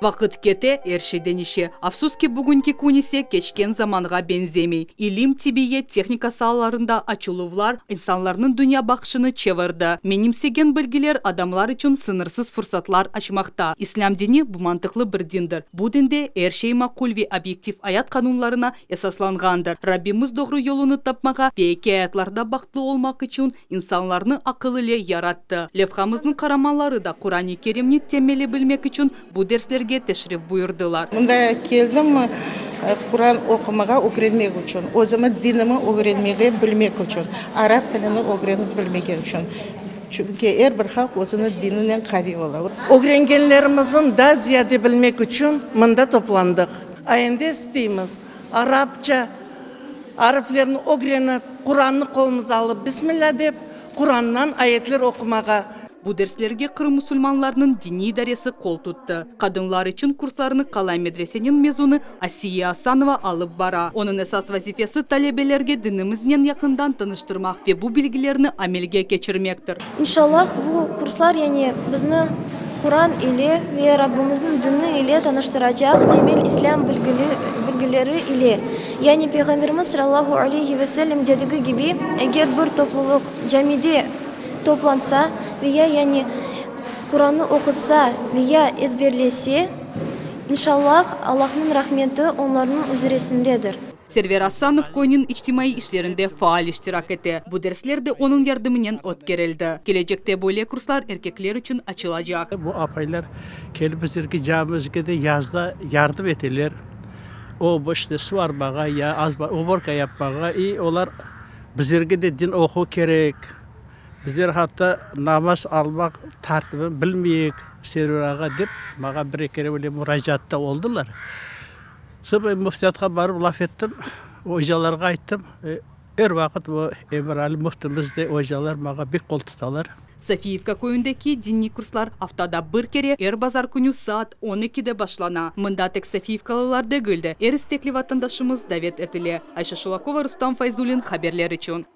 Vaqıt kete, er şey deñişe. Afsus ki, bugünki kün ise keçken zamanğa beñzemey. İlim, tibbiyet, tehnika saalarında açıluvlar insanlarnıñ dünyabaqışını çevirdi. Menimsegen bilgiler adamlar içün sıñırsız fırsatlar açmaqta. İslâm dini, bu mantıqlı bir dindir. Bu dinde er şey maqul ve obyektiv ayat qanunlarına esaslanğandır. Rabbimiz doğru yolunı tapmağa ve eki ayatlarda bahtlı olmaq içün İnsanlarnı aqıl ile yarattı. Levhamıznıñ qaramanları da Quran-ı Kerimni temeli bilmek içün bu derslerge teşrif buyurdılar. Mında keldim Quran oqumağa, ögrenmek içün, özümi dinimi ögrenmege, bilmek içün, arap tilini ögrenip bilmege içün. Çünki er bir halq özüniñ dininen qaviy ola. Ögrengenlerimizin daa ziyade bilmek içün mında toplandıq. A endi isteymiz, arapça ariflerni ögrenip, Qurannı qolumıza alıp, Bismillâ dep, Qurandan ayetler oqumağa. Bu derslerge Qırım musulmanlarınıñ diniy idaresi qol tuttı. Qadınlar içün kurslarnı Qalay medreseniñ mezunı Asiye Asanova alıp bara. Onıñ esas vazifesi, talebelerge dinimiznen yaqından tanıştırmaq ve bu bilgilerni amelge keçirmektir. İnşallah, bu kurslar, yani bizni Quran ile ve Rabbimizniñ dini ile tanıştıracaq temel İslâm bilgileri ile. Yani Peyğamberimiz salâllahu aleyhi ve sellem dedigi kibi, eger bir toplulıq camide toplansa ve ya yani Qurannı oqusa ve ya ezberlese, İnşallah, Allahnıñ rahmeti onlarnıñ üzeresindedir. Server Asanov köyniñ içtimaiy işlerinde faal iştirak ete. Bu dersler de onıñ yardımınen ötkerildi. Kelecekte böyle kurslar erkekler içün açılacaq. Bu apaylar kelip bizlerge camimizge de yazda yardım eteler. O, işte, suvarmağa ya azbar uborka yapmağa i olar bizlerge de din oquv kerek. Bizler hatta namaz almaq tertibini bilmeyik, Server ağa, dep maña bir-eki kere öyle muracaatta oldılar. Soñ men müftiyatqa barıp laf ettim, ocalarğa ayttım. Er vaqıt bu Emirali müftimiz de, ocalar maña bek qol tutalar. Sofiyevka köyündeki diniy kurslar aftada bir kere, er bazar künü saat on ekide başlana. Mında tek sofiyevkalılar degil de, er istekli vatandaşımız davet etile. Ayşe Şulakova, Rustam Fayzulin, haberler içün.